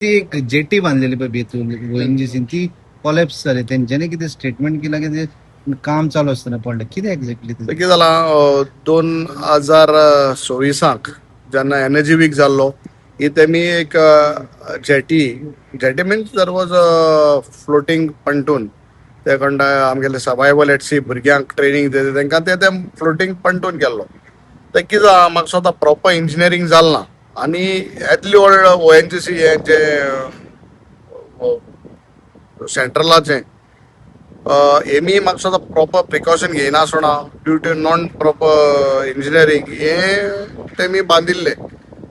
ती एक जेटी बांधलेली पळय बेतूल ओएनजीसीन, ती कॉलेप्स जाली. तेंच्यानी कितें स्टेटमेंट केला की ते काम चालू आसतना पडलें. कितें एक्झॅक्टली? तर कितें जालां, 2026 जेन्ना एनर्जी वीक जाल्लो ही तेमी एक jetty, jetty means there was a floating pontoon. ते कोणता आमगेले सर्वायवल एट सी भुरग्यांक ट्रेनींग दिता तेंकां ते ते फ्लोटींग पंटून केल्लो. ते कितें जालां, म्हाका दिसता प्रॉपर इंजिनियरींग जालें ना आनी येतली व्हड ओएनजीसी हें जें सेंट्रलाचें हेमी म्हाका दिसता प्रॉपर प्रिकॉशन घेयनासतना due to non proper engineering हें तेमी बांदिल्लें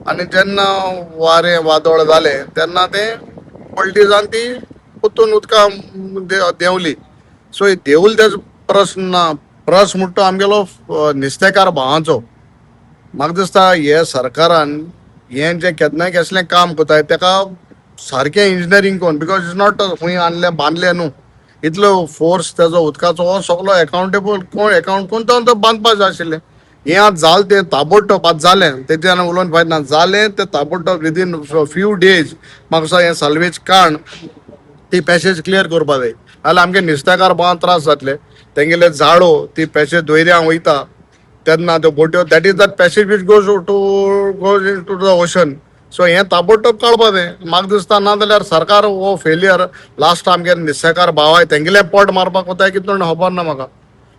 आनी जेन्ना वारें वादळ जालें तेन्ना तें पलटी जावन ती परतून उदका देंवली. सो देंवल तेजो प्रस्न ना. प्रस्न म्हणटा तो आमगेलो नुस्तेकार भावांचो. म्हाका दिसता हे सरकारान हें जें केन्नाय कसलें काम करताय तेका सारकें इंजिनियरींग करून, because it's not खंय आणलें बांदलें न्हू. इतलो फोर्स तेजो उदकाचो हो सगलो एकाउंटेबल कोण एकाउंट कोण तो बांदपा जाय आशिल्लें. हें आतां जालें तें ताबडतोब आतां जालें, तेजेर आनी उलोवन फायदा ना. जालें तें ताबडतोब विदीन फ्यू डेज म्हाका दिसता हें साल्वेज काडून ती पॅसेज क्लियर करपा जाय, नाल्यार आमगे नुस्तेकार भावांक त्रास जातले. तेंगेले जाळो ती पॅसेज दर्यां वयता तेन्ना त्यो बोट्यो, that is that passage which goes into the ocean. So हें ताबडतोब काडपा जाय म्हाका दिसता. ना जाल्यार सरकार हो फेलियर लास्ट आमगे नुस्तेकार भाव तेंगेलें पोट मारपाक वताय कितें खबर ना म्हाका.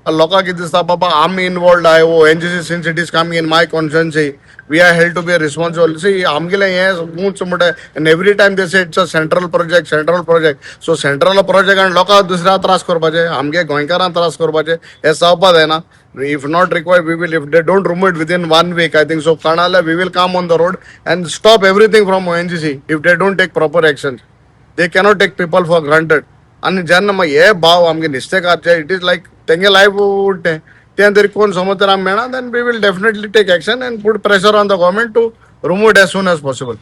लोकांक कितें दिसता, बाबा आमी involved I ONGC, since it is coming in my constituency, we are held to be responsible. See, आमगेलें हें ऊंच म्हणटा and every time they say it's a central project, central project. So central project आनी लोकांक दुसऱ्या त्रास करपाचे, आमगे गोंयकारांक त्रास करपाचे, हें जावपा जायना. If not required, we will, if they don't remove it within one week, I think so काणाल्या we will come on the road and stop everything from ONGC if they don't take proper action. They cannot take people for granted. आनी जेन्ना मागीर हे भाव आमगे नुस्तेकारचे, it is like तेंगे life उरतें तें तरी कोण समज तर आमी मेळना, then we will definitely take action and put pressure on the government to remove it as soon as possible.